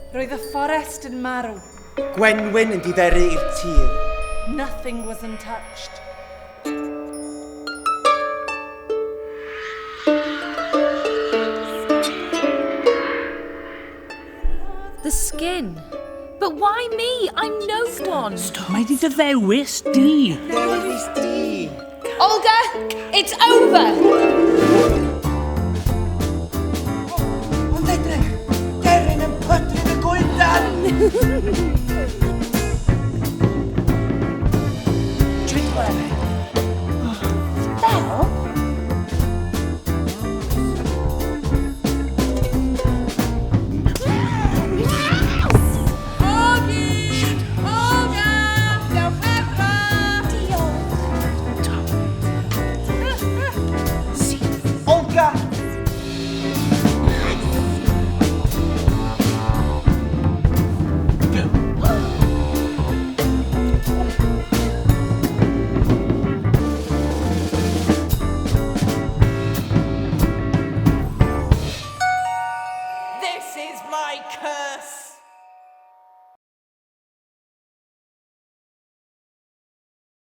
Roedd y fforest yn marw. Gwenwyn yn diferu i'r tir. Nothing was untouched. The skin. But why me? I'm no one. Stop. Mae di dy ddewis di. Dewis di. Olga, it's over! Ond edrych, deryn yn pydru y goedan! Tridwedd. Belle? Ogi! Olga! Dewch adra! Diolch. Olga! This is my curse.